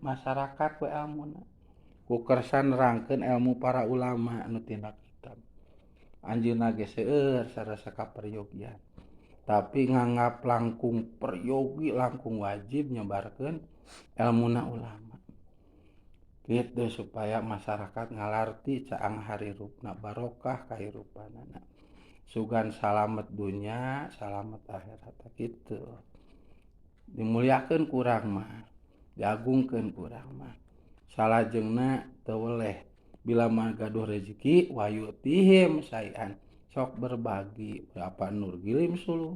Masyarakat we elmuna ku kersa nerangkeun ilmu para ulama nu tina kitab. Anjeunna ge seueur sarasa kaperyogian, tapi nganggap langkung peryogi, langkung wajib nyebarkeun elmuna ulama gitu, supaya masyarakat ngalarti caang harirupna, barokah kahirupanana, sugan salamet dunya, salamet akhirat gitu. Dimuliakeun ku urang mah, diagungkeun ku urang mah. Salajengna teu weleh, bila mah gaduh rezeki, wayutihim sayan, sok berbagi apa nur gilim suluh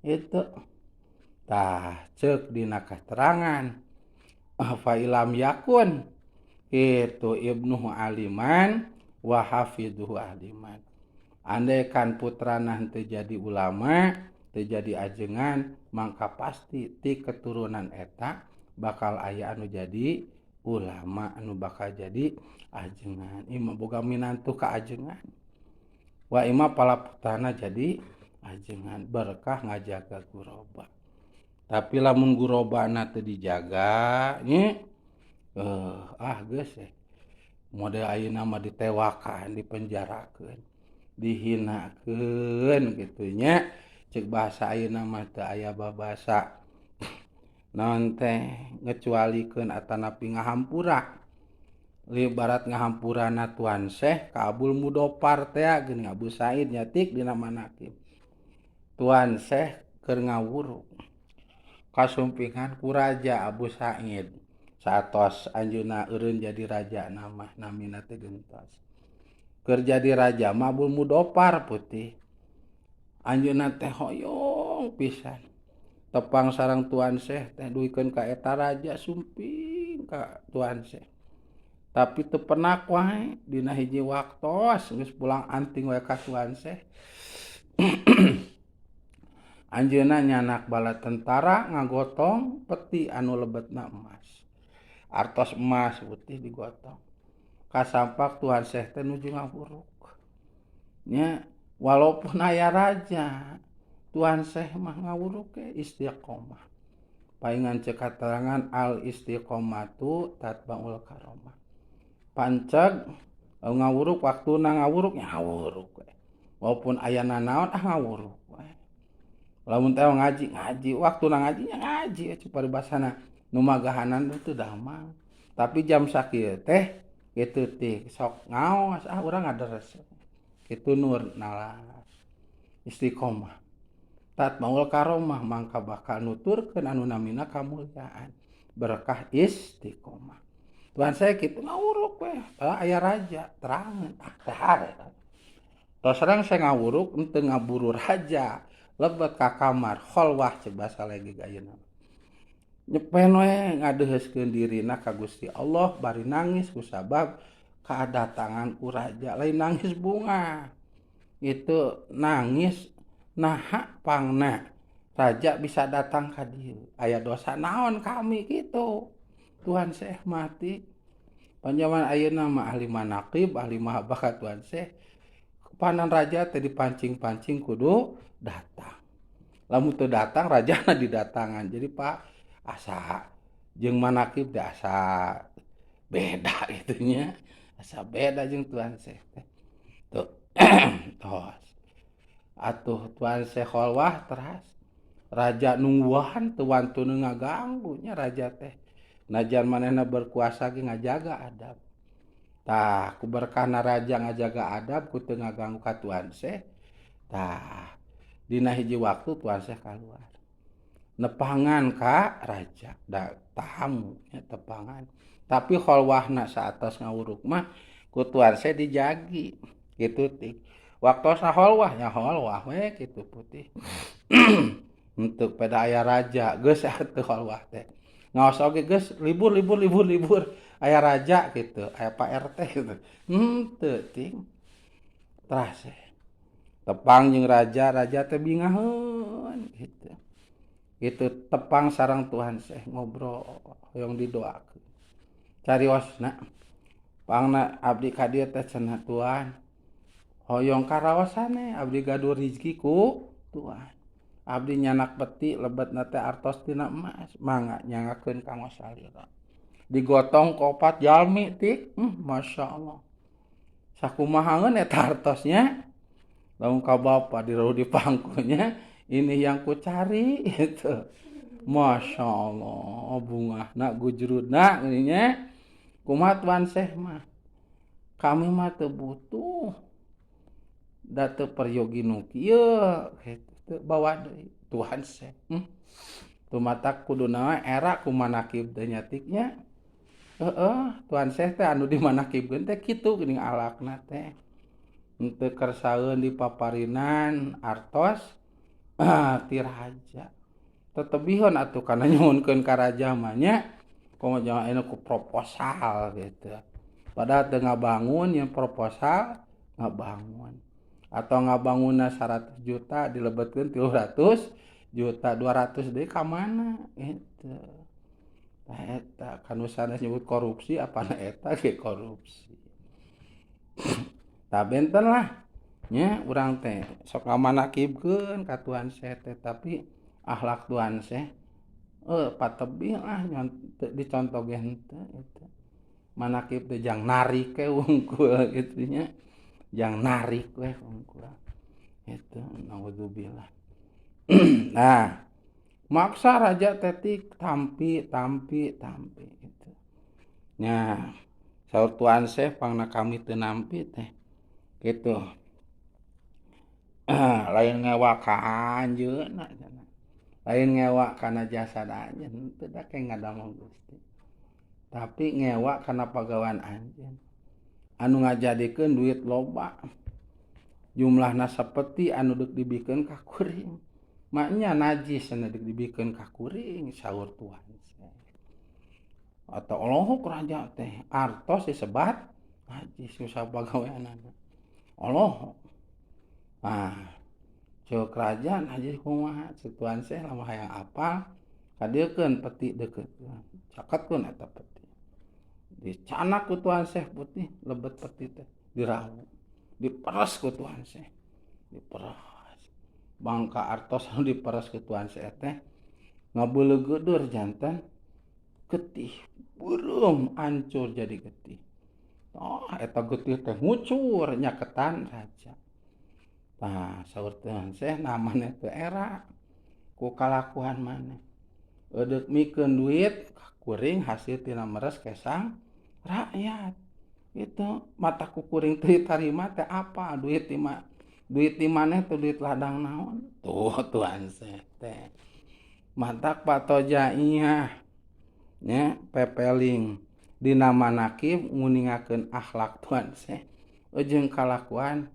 itu. Tah, ceuk dina katerangan, fa ilam yakun itu ibnuhu aliman wa hafidhuhu aliman, andaikan putrana henteu jadi ulama, teu jadi ajengan, mangka pasti ti keturunan eta bakal aya anu jadi ulama, anu bakal jadi ajengan. Ieu mah boga minantu ka ajengan, wa imah palaputrana jadi ajengan, berkah ngajaga guroba. Tapi lamun gurobana teu dijaga nya, ah geus model ayeuna mah, ditewakan, dipenjarakeun, dihinakeun gitu nya. Ceuk bahasa ayeuna mah teu aya babasa naon teh, ngecualikeun atanapi ngahampura. Ibarat ngahampurana Tuan Syekh ka Abul Mudofar teh geuning, Abu Said nyatik dina manakib. Tuan Syekh keur ngawuruk, kasumpingan ku raja Abu Said. Saatos anjeunna eureun jadi raja, nama namina teh gentos. Keur jadi raja mah Abul Mudofar putih. Anjeunna teh hoyong pisan tepang sareng Tuan Syekh teh, duikeun ka eta raja sumping ka Tuan Syekh. Tapi teu penak wae, dina hiji waktos geus pulang anting wae ka Tuan Syekh. Anjeunna nyanak bala tentara, ngagotong peti anu lebetna emas. Artos emas putih digotong. Kasampak Tuan Syekh teh nuju ngawuruk. Nya, walaupun aya raja, Tuan Syekh mah ngawuruk ge istiqomah. Paingan ceuk katerangan, al istiqomatu tatbaul karomah. Panceg ngawuruk, waktuna ngawuruk nya ngawuruk we. Walaupun aya nanaon, ah ngawuruk we. Lamun teh ngaji, ngaji, waktuna ngaji nya ngaji, ceuk paribasana nu magahanan teu damang. Tapi jam sakieu teh kitu teh sok ngaos, ah urang ngaderes. Kitu nur nalas istiqomah. Tatmaul karomah, mangka bakal nuturkeun anu namina kamulyaan berkah istiqomah. Tuan saya kitu ngawuruk we, aya raja terangan, ah dahar. Tos serang saya ngawuruk henteu ngaburu raja, lebet ka kamar kholwah ceuk basa lagi ayeuna. Nyepen we ngadeuheuskeun dirina ka Gusti Allah bari nangis kusabab kadatangan ku raja, lain nangis bunga. Itu nangis naha pangna raja bisa datang ka dieu, aya dosa naon kami gitu. Tuan Syekh mati. Panjaman ayeuna mah ahli manaqib, ahli mahabbah ka Tuan Syekh. Panan raja teh dipancing-pancing kudu datang. Lamun teu datang, rajana didatangan. Jadi Pak, asa jeung manaqib teh asa beda gitu nya. Asa beda jeung Tuan Syekh teh. Tuh. Tos. Atuh Tuan Syekh kholwah teras. Raja nungguan, teu wantun ngaganggu nya raja teh. Najan manehna berkuasa ge ngajaga adab. Tah, ku berkahna raja ngajaga adab, ku teu ngaganggu ka Tuan Syekh. Tah, dina hiji waktu Tuan Syekh kaluar. Nepangan ka raja, da tamu nya tepangan. Tapi kholwahna saatos ngawuruk mah ku Tuan Syekh dijagi kitu teh. Waktosna kholwah nya kholwah we kitu putih. Untuk pada aya raja geus atuh kholwah teh. Ngaos oge geus libur libur libur libur, aya raja gitu, aya Pak RT gitu. Henteu ting. Teras tepang jeung raja, raja teh bingaheun gitu. Gitu tepang sareng Tuan Syekh, ngobrol, hoyong didoakeun. Cariosna, pangna abdi ka dieu teh cenah Tuan, hoyong karaosan abdi gaduh rizki ku Tuan. Abdi nyanak peti lebetna teh artos tina emas mangga nyangakeun kanggo salira. Digotong ku opat jalmi tik, Masya Allah. Sakumahaeun eta artosnya. Lamun ka bapa diruh di pangkunya, ini yang ku cari itu. Masya Allah, bungahna gujrudna geuning. Kumaha Tuan Syekh mah? Kami mah teu butuh. Da teu peryogi nu kieu kitu teu bawa deui Tuan Syekh. Tumatak kuduna era ku manakib teh nyatiknya. Heeh, Tuan Syekh teh anu dimanakibkeun teh kitu geuning alakna teh. Henteu kersaeun dipaparinan artos ti raja. Tetebihun atuh kana nyuhunkeun ka raja mah nya. Komo jangan anu ku proposal gitu. Padahal teu ngabangun yang proposal ngabangun. Atau ngabangunna 100 juta dilebetkeun 300 juta 200 deui ka mana gitu. Tah eta kanu sanes nyebut korupsi apana eta ge korupsi. Tah benten lah nya urang teh sok ngamanakibkeun ka Tuan Syekh teh tapi akhlak Tuan Syekh patebih lah dicontoh ge henteu gitu. Manakib teh jang narik we wungkul kitu nya. Jang narik we wungkul. Gitu naudzubillah. Nah, maksa raja teh tik tampi tampi tampi gitu. Nya saur Tuan Syekh pangna kami teu nampi teh gitu. Lain ngewa ka anjeunna cenah. Lain ngewa kana jasad anjeun teu da ke ngadamel Gusti. Tapi ngewa kana pagawean anjeun. Anu ngajadikeun duit loba. Jumlahna sapeti anu deuk dibikeun ka kuring. Maknya najis anu deuk dibikeun ka kuring saur Tuan Syekh. Atau olohok raja teh artos disebat najis usaha pagaweanana. Olohok. Nah, ceuk raja najis kumaha ceuk Tuan Syekh lamun hayang apal kadieukeun peti deukeutkeun. Caketkeun eta peti. Dicanak ku Tuan Syekh putih lebet peti teh dirawu. Diperes ku Tuan Syekh. Diperes. Bangka artos anu diperes ku Tuan Syekh teh ngabeuleugeudur janten getih beureum hancur jadi getih. Oh, eta getih teh ngucur nyaketan raja. Tah saur Tuan Syekh namanya teu era ku kalakuan maneh. Eudeuk mikeun duit kuring hasil tina meres kesang rakyat. Itu mata ku kuring teu ditarima teh apa duit ti ma duit di maneh teh duit ladang naon. Tuh Tuan Syekh teh. Matak patojaiyah nya pepeling dina manakib nguningakeun akhlak Tuan Syekh jeung kalakuan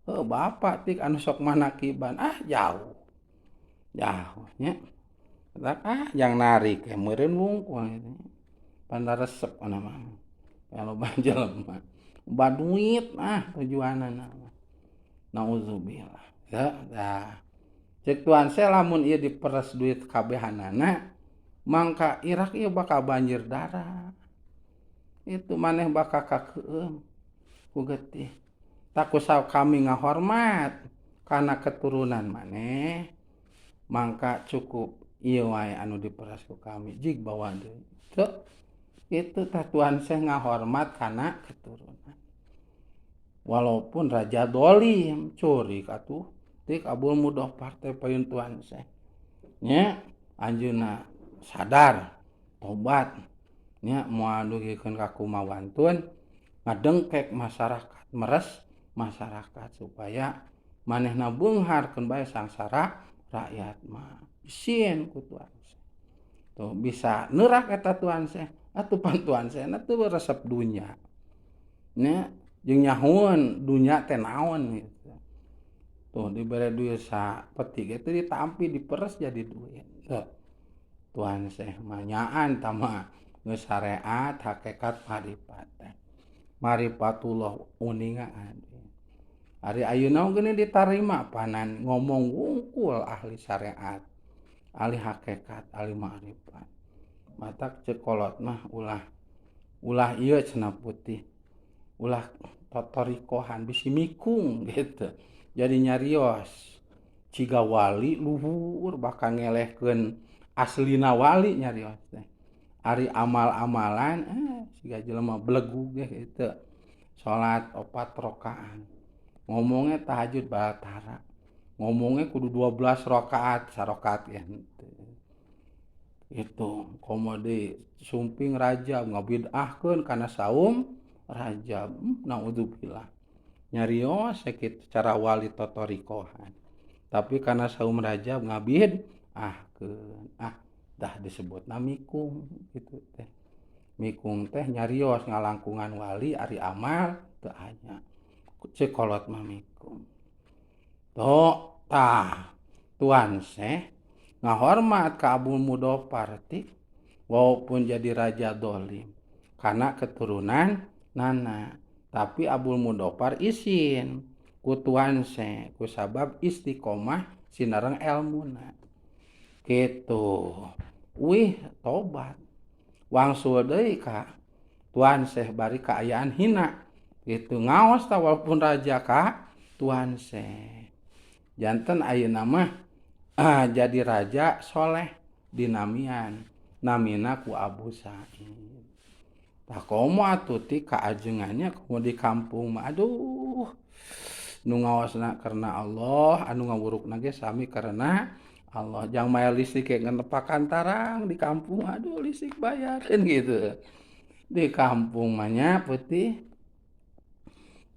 bapak tik anu sok manakiban ah jauh. Jauh nya. Ah jang narik ya meureun wungkul gitu. Panda resep kana mah. Loba jelema. Loba duit ah tujuanana. Nauzubillah. Ya, dah. Cek Tuan Syekh lamun ieu diperes duit kabehanana mangka Irak ieu bakal banjir darah. Itu maneh bakal kakeueum ku getih. Taku kami ngahormat kana keturunan maneh mangka cukup ieu wae anu diperes ku kami jig bawa deui. Teu itu tah Tuan Syekh ngahormat kana keturunan. Walaupun raja dolim curik atuh tik Abul Mudofar teh payun Tuan Syekh. Nya anjeunna sadar tobat nya moal dugikeun ka kumawantun ngadengkek masyarakat meres masyarakat supaya manehna beunghar keun bae sangsara rakyat mah. Isin ku Tuan Syekh. Tuh bisa neurak eta Tuan Syekh atuh pan Tuan Syekh na teu resep dunya. Nya jeung nyahueun dunya teh naon gitu. Tuh dibere duit sapeti ge teu ditampi diperes jadi duit. Tuh. Tuan Syekh mah nyaan tah mah geus syariat hakikat marifat teh. Marifatullah uningaan. Ari ayeuna geuning ditarima panan ngomong wungkul ahli syariat, ahli hakikat, ahli ma'rifat. Matak ceuk kolot mah ulah ulah ieu cenah putih. Ulah totorikohan bisi mikung gitu. Jadi nyarios. Ciga wali luhur bahkan ngelehkeun aslina wali nyarios teh. Ari amal-amalan siga jelema belegug ge kitu. Salat 4 rakaat. Ngomongnya tahajud batara. Ngomongnya kudu 12 rakaat, sarakaat ya henteu. Itu komo deui sumping Rajab ngabid'ahkeun kana saum Rajab. Naudzubillah. Nyarios sakitu cara wali totorikohan. Tapi karena saum Rajab ngabid'ahkeun. Ah, dah disebutna mikung gitu teh. Mikung teh nyarios ngalangkungan wali ari amal teu aya. Ceuk kolot mah mikung. Tuh tah Tuan Syekh ngahormat ka Abu Mudofar ti walaupun jadi raja dolim karena keturunan nana, tapi Abu Mudofar isin ku Tuan Syekh ku sabab istiqomah sinareng elmuna kitu. Wih tobat wangsul deui ka Tuan Syekh bari kaayaan hina kitu ngaos ta walaupun raja ka Tuan Syekh. Janten ayeuna mah jadi raja soleh dinamian namina ku Abu Sa'id. Tah komo atuh ti kaajengannya komo di kampung mah aduh nu ngaosna karena Allah anu ngawurukna ge sami karena Allah. Jang maya listrik ge ngenepakan tarang di kampung aduh listrik bayareun gitu. Di kampung mah nya putih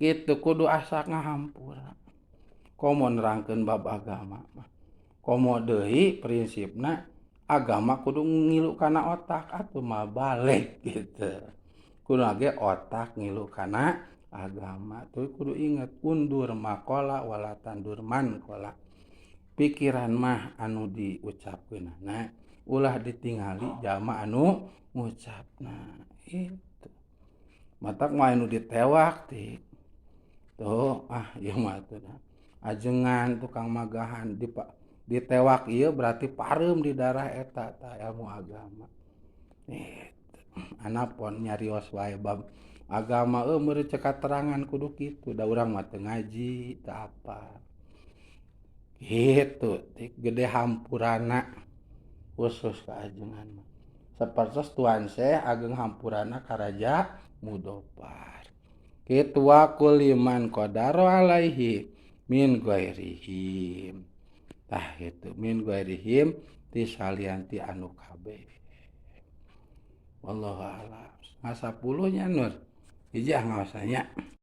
kitu kudu asa ngahampura. Komo nerangkeun bab agama mah. Komo deui prinsipna agama kudu ngilu kana otak atuh mah balik gitu. Kudu ge otak ngilu kana agama. Tuh kudu inget undur makola wala tandur mankola. Pikiran mah anu diucapkeunana ulah ditingali jalma anu ngucapna itu. Matak mah anu ditewak ti. Tuh ah ieu mah atuh ajengan tukang magahan ditewak ieu berarti pareum di darah eta tah ilmu agama. Itu anapon nyarios wae bab agama eueuh meureuh cek katerangan kudu kitu da urang mah teu ngaji teu apa. Gitu gede hampurana khusus ka ajengan mah. Sapertos Tuan Syekh ageng hampurana ka Raja Mudofar. Kitu wa kuliman qadaro alaihi min ghairihim. Tah kitu min ghairihim ti salian ti anu kabeh. Wallahu a'lam. 10 nya Nur. Hiji ah ngaosna nya.